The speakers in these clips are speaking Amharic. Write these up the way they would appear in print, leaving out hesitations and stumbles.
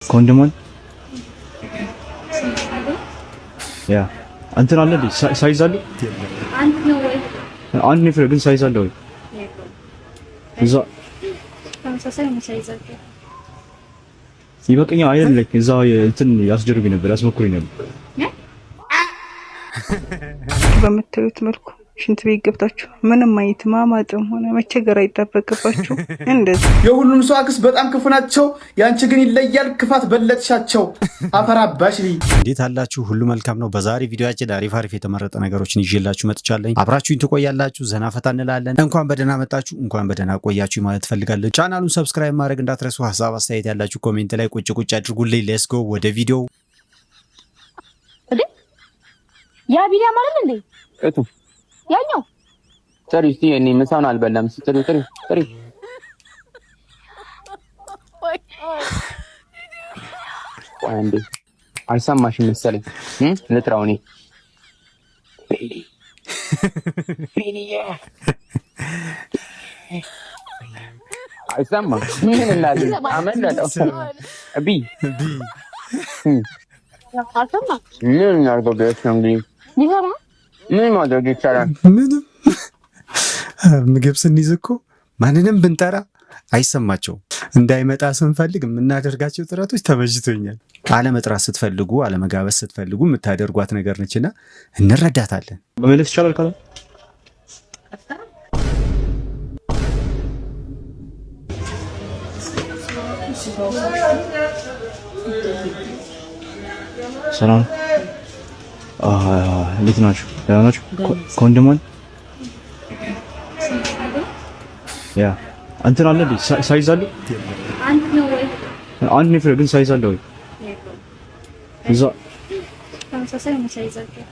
ኮንዶም። Yeah፣ እንትን አለ እንዴ? Size አለ? አንድ ነው፣ ግን size አለ ወይ እዛ? ተመሳሳይ ነው size ኣቸው። ይበቃኛል አይደል? Like እዛ እንትን ያስደርጉኝ ነበር፣ ያስሞክሩኝ ነበር። በምታዩት መልኩ ሽንት ቤት ገብታችሁ ምንም አይነት ማማጥም ሆነ መቸገር አይጠበቅባችሁ። እንደዚህ የሁሉም ሰው አክስት በጣም ክፉ ናቸው። ያንቺ ግን ይለያል። ክፋት በለጥሻቸው። አፈራባሽ። እንዴት አላችሁ? ሁሉ መልካም ነው። በዛሬ ቪዲዮአችን አሪፍ አሪፍ የተመረጠ ነገሮችን ይዤላችሁ መጥቻለሁ። አብራችሁኝ ትቆያላችሁ፣ ዘና ፈታ እንላለን። እንኳን በደህና መጣችሁ፣ እንኳን በደህና ቆያችሁ ማለት እፈልጋለሁ። ቻናሉን subscribe ማድረግ እንዳትረሱ። ሀሳብ አስተያየት ያላችሁ comment ላይ ቁጭ ቁጭ አድርጉልኝ። Let's go ወደ ቪዲዮ። እንዴ፣ ያ ቢኒያም አይደል እንዴ? እቱ? ያኛው። ጥሪ እስቲ፣ እኔ ምሳውን አልበላም። እስቲ ጥሪ፣ ጥሪ፣ ጥሪ። ቆይ አንዴ፣ አልሰማሽም መሰለኝ። ልጥራው እኔ። ቢኒ፣ ቢኒዬ፣ አይሰማም። ምን እናድርግ? አመለጠው። ቢ አልሰማም። ምን እናድርገው ብለሽ ነው እንግዲህ? ይሰማ። ምን ማድረግ ይቻላል? ምንም ምግብ ስንይዝ እኮ ማንንም ብንጠራ አይሰማቸውም። እንዳይመጣ ስንፈልግ የምናደርጋቸው ጥረቶች ተመችቶኛል። አለመጥራት ስትፈልጉ፣ አለመጋበዝ ስትፈልጉ የምታደርጓት ነገር ነችና እንረዳታለን። መመለስ ይቻላል ካለ። ሰላም፣ እንዴት ናችሁ? ደህና ናችሁ? ኮንዶም። Yeah፣ እንትን አለ እንዴ? Size አለ? አንድ ነው ወይ? አንድ ነው፣ ግን size አለ ወይ እዛ? ተመሳሳይ ነው size ኣቸው።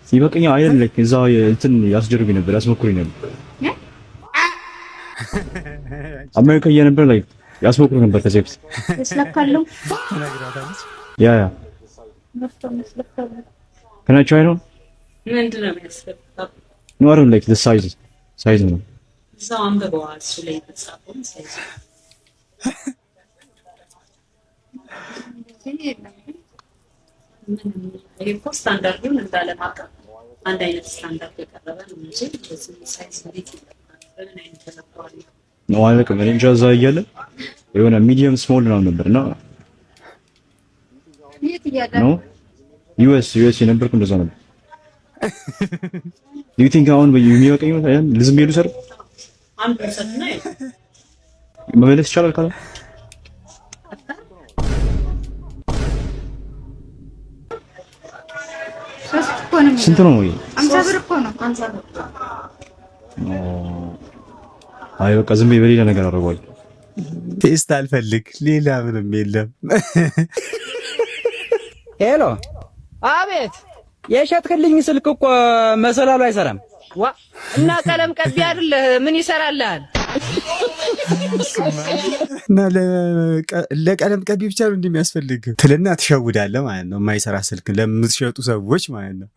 ይበቃኛል አይደል? Like እዛ እንትን ያስደርጉኝ ነበር፣ ያስሞክሩኝ ነበር። አሜሪካ እየነበር like ያስሞክሩ ነበር ከዚህ በፊት። ያስለካሉ። Yeah. መፍቶ ያስለካሉ። Can I try it on? ምንድን ነው የሚያስለካው? No, I don't like the size. Size ነው። እዛው አንብበዋል። እሱ ላይ የተጻፈውን size። የለም። ይሄ እኮ ስታንዳርዱን እንዳለማቀፍ አንድ አይነት ስታንዳርድ የቀረበ ነው እንጂ በዚህ size እንዴት ይለካል? በምን አይነት ተለክቷል? ነው፣ አላውቅም። እኔ እንጃ፣ እዛ እያለ የሆነ medium small ምናምን ነበር እና የት እያለ? ነው፣ US የነበርኩ እንደዛ ነበር። Do you think አሁን የሚበቃኝ ይመስላል? ልዝም ሄዱ ሰር አንድ ውሰድና መመለስ ይቻላል ካለ። ሶስት እኮ ነው። ስንት ነው ወይ? 50 ብር እኮ ነው። አይ በቃ ዝም ብዬ በሌላ ነገር አደርገዋለሁ። ቴስት አልፈልግ፣ ሌላ ምንም የለም። Hello። አቤት። የሸጥክልኝ ስልክ እኮ መሰላሉ አይሰራም። ዋ፣ እና ቀለም ቀቢ አይደለህ? ምን ይሰራልሃል? እና ለቀለም ቀቢ ብቻ ነው እንደሚያስፈልግ ትልና ትሸውዳለህ ማለት ነው። የማይሰራ ስልክ ለምትሸጡ ሰዎች ማለት ነው።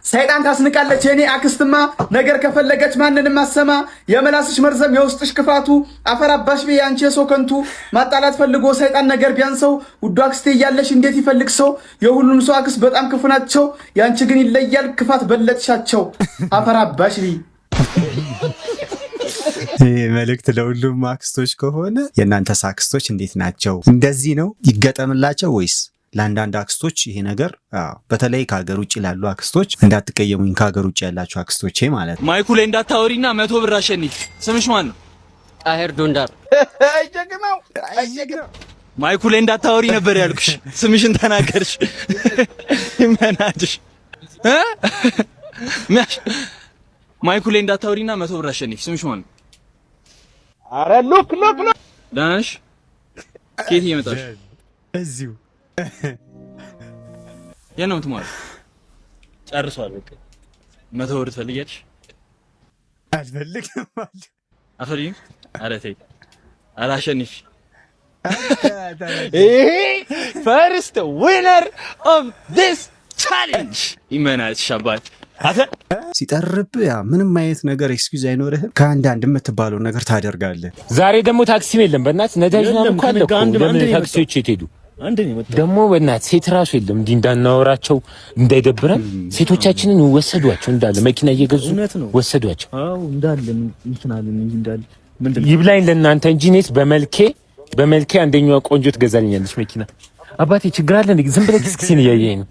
ሰይጣን ታስንቃለች የኔ አክስትማ፣ ነገር ከፈለገች ማንንም አሰማ። የመላስሽ መርዘም የውስጥሽ ክፋቱ፣ አፈር አባሽ ብዬ አንቺ የሰው ከንቱ። ማጣላት ፈልጎ ሰይጣን ነገር ቢያንሰው፣ ውዱ አክስቴ እያለሽ እንዴት ይፈልግ ሰው? የሁሉም ሰው አክስት በጣም ክፉ ናቸው። ያንቺ ግን ይለያል። ክፋት በለጥሻቸው። አፈር አባሽ ብዬ። ይህ መልእክት ለሁሉም አክስቶች ከሆነ የእናንተስ አክስቶች እንዴት ናቸው? እንደዚህ ነው ይገጠምላቸው ወይስ ለአንዳንድ አክስቶች ይሄ ነገር? አዎ፣ በተለይ ከሀገር ውጭ ላሉ አክስቶች እንዳትቀየሙኝ፣ ከሀገር ውጭ ያላችሁ አክስቶቼ ማለት ነው። ማይኩ ላይ እንዳታወሪና 100 ብር አሸንፊ። ስምሽ ማን ነው? ጣሄር ዶንዳር። ማይኩ ላይ እንዳታወሪ ነበር ያልኩሽ። ስምሽን ተናገርሽ። ይመናጅሽ እ ማይኩ ላይ እንዳታወሪና 100 ብር አሸንፊ። ስምሽ ማን ነው? አረ look, look, look! ደህና ነሽ? ከየት እየመጣሽ? እዚሁ። የት ነው የምትማሪው? ጨርሷል። በቃ 100 ብር ትፈልጊያለሽ? አልፈልግም አለ። አትፈልጊም? ኧረ ተይ፣ ኧረ አሸንፊ። First winner of this challenge ይመናትሽ አባት። ሲጠርብ ያ ምንም አይነት ነገር excuse አይኖርህም። ከአንዳንድ የምትባለውን ነገር ታደርጋለህ። ዛሬ ደግሞ ታክሲም የለም። በእናትህ ነዳጅ ምናምን እኮ አለ እኮ። ለምን ታክሲዎች የት ሄዱ? ደግሞ በእናትህ ሴት ራሱ የለም። እንዲህ እንዳናወራቸው እንዳይደብረን ሴቶቻችንን ወሰዷቸው እንዳለ መኪና እየገዙ ወሰዷቸው። እንዳለ እንትን አለን እንጂ እንዳለ ይብላኝ ለእናንተ እንጂ እኔስ በመልኬ አንደኛዋ ቆንጆ ትገዛልኛለች መኪና። አባቴ ችግር አለ እንዴ? ዝም ብለህ ኪስኪሴን እያየኸኝ ነው።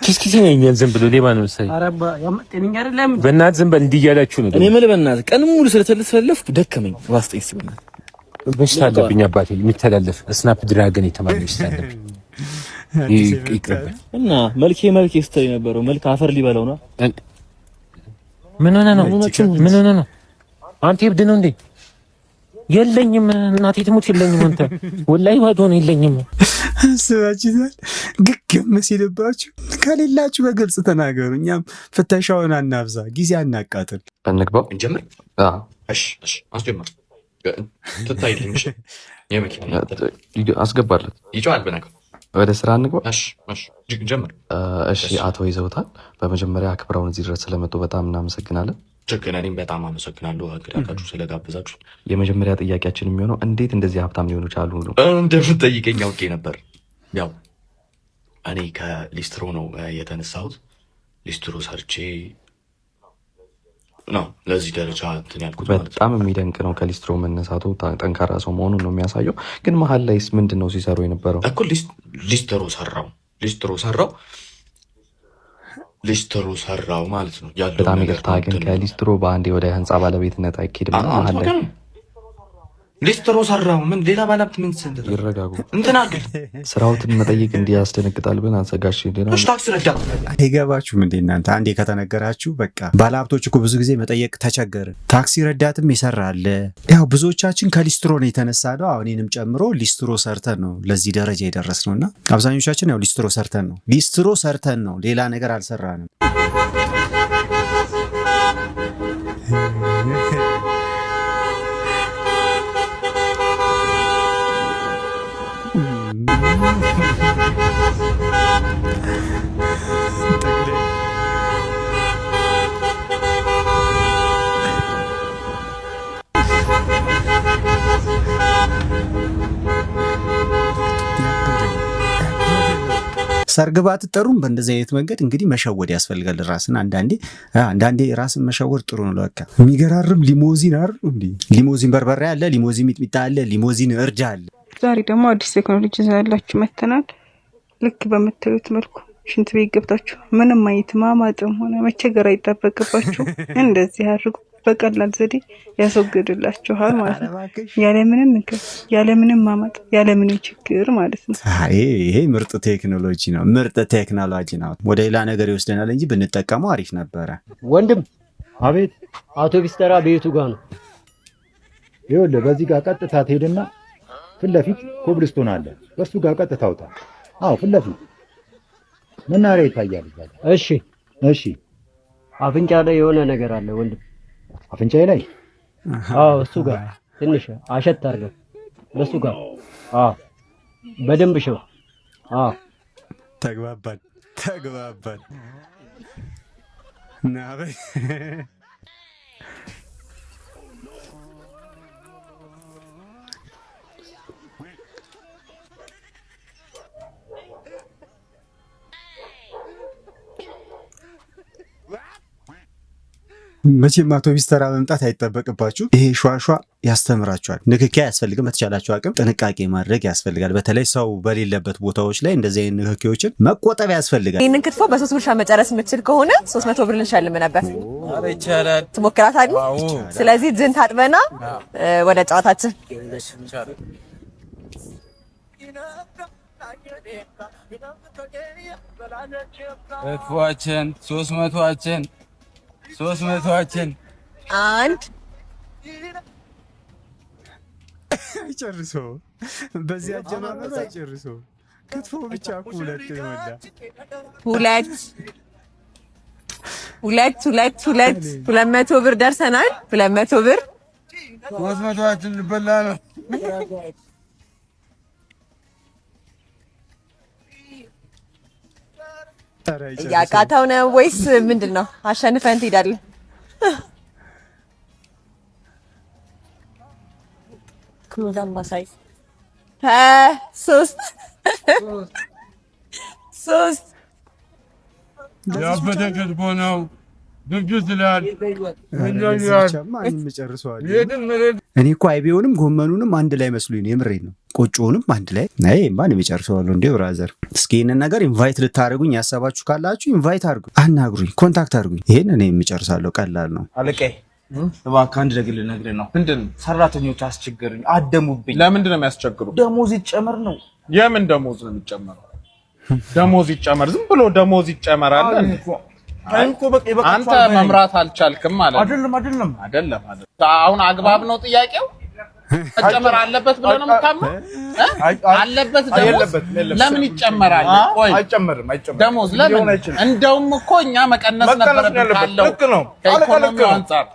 ኪስኪሴን ያየኛል ዝም ብሎ ሌባ ነው መሰለኝ። በእናትህ ዝም በል እንዲህ እያላችሁ ነው። እኔ የምልህ በእናትህ ቀን ሙሉ ስለተለፈለፍኩ ደከመኝ። ዋስጠኝ እስኪ በእናትህ። በሽታ አለብኝ አባቴ፣ የሚተላለፍ Snapdragon የተባለ በሽታ አለብኝ። ይቅርብኝ። እና መልኬ መልኬ ስትል የነበረው መልክ አፈር ሊበላው ነው። ምን ሆነህ ነው? ምን ሆነህ ነው? አንተ እብድ ነው እንዴ? የለኝም፣ እናቴ ትሙት የለኝም። አንተ ወላሂ ባዶ ነው የለኝም። አስባችሁታል? ግግም ሲልባችሁ ከሌላችሁ በግልጽ ተናገሩ። እኛም ፍተሻውን አናብዛ፣ ጊዜ አናቃጥል። እንግባው፣ እንጀምር። እሺ፣ እሺ፣ አስጀምር። ትታይልኝ። እሺ፣ የመኪና አስገባለት። ይጮሃል በነገው። ወደ ስራ እንግባ። እሺ፣ እሺ፣ ጀምር። እሺ፣ አቶ ይዘውታል። በመጀመሪያ አክብረውን እዚህ ድረስ ስለመጡ በጣም እናመሰግናለን። ችግር እኔም በጣም አመሰግናለሁ እንግዳችሁ ስለጋበዛችሁ። የመጀመሪያ ጥያቄያችን የሚሆነው እንዴት እንደዚህ ሀብታም ሊሆኑ ቻሉ ነው። እንደምትጠይቀኝ አውቄ ነበር። ያው እኔ ከሊስትሮ ነው የተነሳሁት። ሊስትሮ ሰርቼ ነው ለዚህ ደረጃ እንትን ያልኩት። በጣም የሚደንቅ ነው። ከሊስትሮ መነሳቱ ጠንካራ ሰው መሆኑን ነው የሚያሳየው። ግን መሀል ላይስ ምንድን ነው ሲሰሩ የነበረው? እኮ ሊስትሮ ሰራው ሊስትሮ ሰራው ሊስትሮ ሰራው ማለት ነው። በጣም ይቅርታ ግን ከሊስትሮ በአንዴ ወደ ህንፃ ባለቤትነት አይኬድም። መሀል ላይ ሊስትሮ ሰራው ምን ሌላ ባለሀብት ምን ይረጋጉ። እንትን አድርግ ስራውትን መጠየቅ እንዲህ ያስደነግጣል ብለን አንሰጋሽ። ታክሲ ረዳት አይገባችሁም እንዴ እናንተ? አንዴ ከተነገራችሁ በቃ። ባለሀብቶች እኮ ብዙ ጊዜ መጠየቅ ተቸገርን። ታክሲ ረዳትም ይሰራል። ያው ብዙዎቻችን ከሊስትሮ ነው የተነሳ ነው። አሁን እኔንም ጨምሮ ሊስትሮ ሰርተን ነው ለዚህ ደረጃ የደረስነው እና አብዛኞቻችን ያው ሊስትሮ ሰርተን ነው ሊስትሮ ሰርተን ነው፣ ሌላ ነገር አልሰራንም። ሰርግ ባትጠሩም በእንደዚህ አይነት መንገድ እንግዲህ መሸወድ ያስፈልጋል። ራስን አንዳንዴ አንዳንዴ ራስን መሸወድ ጥሩ ነው። ለካ የሚገራርም ሊሞዚን አር ሊሞዚን በርበሬ አለ፣ ሊሞዚን ሚጥሚጣ አለ፣ ሊሞዚን እርድ አለ። ዛሬ ደግሞ አዲስ ቴክኖሎጂ ይዘንላችሁ መጥተናል። ልክ በምታዩት መልኩ ሽንት ቤት ገብታችሁ ምንም አይነት ማማጥም ሆነ መቸገር አይጠበቅባችሁ። እንደዚህ አድርጉ፣ በቀላል ዘዴ ያስወግድላችኋል ማለት ነው። ያለምንም እንከን፣ ያለምንም ማማጥ፣ ያለምንም ችግር ማለት ነው። ይሄ ምርጥ ቴክኖሎጂ ነው። ምርጥ ቴክኖሎጂ ነው። ወደ ሌላ ነገር ይወስደናል እንጂ ብንጠቀመው አሪፍ ነበረ። ወንድም። አቤት። አውቶቢስ ተራ ቤቱ ጋር ነው። ይኸውልህ በዚህ ጋር ቀጥታ ትሄድና ፊት ለፊት ኮብልስቶን አለ። በሱ ጋር ቀጥታ ውጣ። አዎ ፊት ለፊት መናኸሪያ ይታያል። እዛ ጋር። እሺ፣ እሺ። አፍንጫ ላይ የሆነ ነገር አለ ወንድም። አፍንጫዬ ላይ? አዎ፣ እሱ ጋር ትንሽ አሸት አድርገው። በሱ ጋር። አዎ፣ በደንብ ሽባ። አዎ። ተግባባን፣ ተግባባን። ና በይ። መቼም አውቶቢስ ተራ መምጣት አይጠበቅባችሁ። ይሄ ሿሿ ያስተምራችኋል። ንክኪ አያስፈልግም። በተቻላችሁ አቅም ጥንቃቄ ማድረግ ያስፈልጋል። በተለይ ሰው በሌለበት ቦታዎች ላይ እንደዚህ አይነት ንክኪዎችን መቆጠብ ያስፈልጋል። ይህንን ክትፎ በ3 ጉርሻ መጨረስ የምችል ከሆነ 300 ብር ልንሸልም ነበር። ይቻላል። ትሞክራታለህ? ስለዚህ እጅን ታጥበና ወደ ጨዋታችን። ክትፏችን 300ችን 300ችን። አንድ። አይጨርሶ በዚህ አጀማመሩ አይጨርሶ። ክትፎ ብቻ እኮ ሁለት ይሞላ። ሁለት፣ ሁለት፣ ሁለት፣ ሁለት፣ 200 ብር ደርሰናል። 200 ብር። 300ችን ልበላ ነው። እያቃተው ነው ወይስ ምንድን ነው? አሸንፈን ትሄዳለህ? ክሎዛን ማሳይ ሶስት ሶስት። ያበደ ክትፎ ነው። ድግስ ይላል። እኔ እኮ አይቤውንም ጎመኑንም አንድ ላይ መስሎኝ ነው። የምሬን ነው። ቆጮውንም አንድ ላይ አይ ማን የሚጨርሰዋለሁ እንዴ brother። እስኪ ይህንን ነገር invite ልታደርጉኝ ያሰባችሁ ካላችሁ invite አድርጉኝ፣ አናግሩኝ፣ contact አድርጉኝ። ይሄን እኔ የምጨርሳለሁ። ቀላል ነው። አለቃዬ፣ እባክህ አንድ ነገር ልነግርህ ነው። ምንድን ነው? ሰራተኞች አስቸገሩኝ፣ አደሙብኝ። ለምንድን ነው የሚያስቸግሩ? ደሞዝ ይጨመር ነው። የምን ደሞዝ ነው የሚጨመረው? ደሞዝ ይጨመር፣ ዝም ብሎ ደሞዝ ይጨመር አለ እንዴ? አንተ መምራት አልቻልክም ማለት ነው። አይደለም፣ አይደለም። አይደለም። አሁን አግባብ ነው ጥያቄው? መጨመር አለበት ብለህ ነው የምታምነው? አለበት ደሞዝ ለምን ይጨመራል? ቆይ አይጨመርም፣ አይጨመርም። ደሞዝ ለምን? እንደውም እኮ እኛ መቀነስ ነበረብን ካለው ከኢኮኖሚው አንጻር።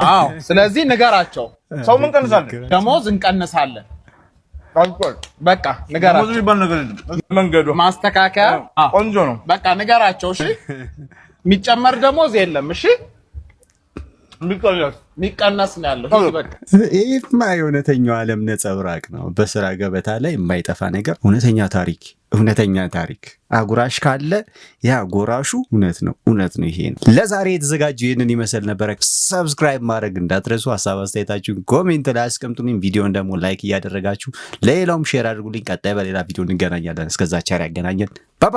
አዎ፣ ስለዚህ ንገራቸው። ሰው ምን እንቀንሳለን? ደሞዝ እንቀንሳለን። በቃ ንገራቸው። ደሞዝ የሚባል ነገር የለም። መንገዱ ማስተካከያ ቆንጆ ነው። በቃ ንገራቸው። እሺ፣ የሚጨመር ደሞዝ የለም። እሺ፣ የሚቀነስ ነው ያለው። በቃ ይህማ የእውነተኛው ዓለም ነጸብራቅ ነው። በስራ ገበታ ላይ የማይጠፋ ነገር፣ እውነተኛ ታሪክ፣ እውነተኛ ታሪክ። አጉራሽ ካለ ያ ጎራሹ እውነት ነው፣ እውነት ነው። ይሄ ነው ለዛሬ የተዘጋጀው። ይህንን ይመስል ነበረ። Subscribe ማድረግ እንዳትረሱ። ሀሳብ አስተያየታችሁን comment ላይ አስቀምጡልኝ። ቪዲዮን ደግሞ like እያደረጋችሁ ለሌላውም share አድርጉልኝ። ቀጣይ በሌላ ቪዲዮ እንገናኛለን። እስከዛ ቸር ያገናኘን። Bye bye።